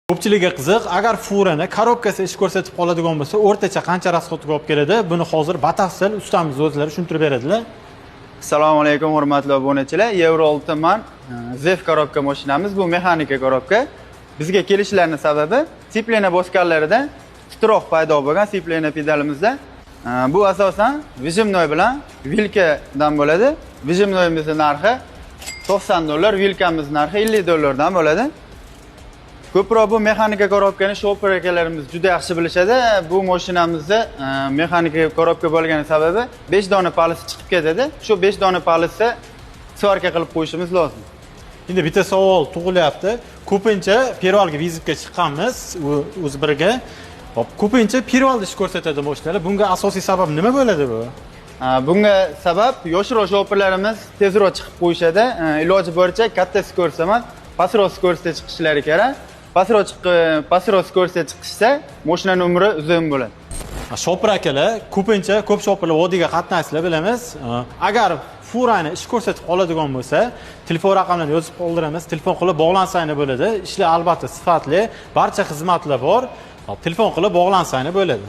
Ko'pchilikka qiziq, agar furani korobkasi ish ko'rsatib qoladigan bo'lsa, o'rtacha qancha расход ga olib keladi? Buni hozir batafsil ustamiz o'zlari tushuntirib beradilar. Assalomu alaykum, hurmatli obunachilar. Yevro 6 MAN ZF korobka mashinamiz. Bu mexanika korobka. Bizga kelishlarining sababi сцепление bosganlarida titroq paydo bo'lgan сцепление pedalimizda. Bu asosan выжимной bilan vilkadan bo'ladi. Выжимной imizning narxi 90 dollar, vilkamiz narxi 50 dollardan bo'ladi. Ko'proq bu mexanika korobkani shofer akalarimiz juda yaxshi bilishadi. Bu mashinamizda mexanika korobka bo'lgani sababi 5 dona палец i chiqib ketadi. Shu 5 dona палец ni svarka qilib qo'yishimiz lozim. Endi bitta savol tug'ilyapti. Ko'pincha перевал ga вызов ga chiqqanmiz o'zi birga. Hop, ko'pincha перевал da ish ko'rsatadi mashinalar. Bunga asosiy sabab nima bo'ladi bu? Bunga sabab yoshroq shoferlarimiz tezroq chiqib qo'yishadi. Iloji boricha katta скорость emas, pastroq скорость da chiqishlari kerak. Pastroq скорость da chiqishsa, mashinani umri uzun bo'ladi. Shofer akalar, ko'pincha ko'p shoferlar vodiyga qatnaysizlar, bilamiz. Agar furani ish ko'rsatib qoladigan bo'lsa, telefon raqamlarini yozib qoldiramiz. Telefon qilib bog'lansanglar bo'ladi. Ishlar albatta sifatli, barcha xizmatlar bor. Hop, telefon qilib bog'lansanglar bo'ladi.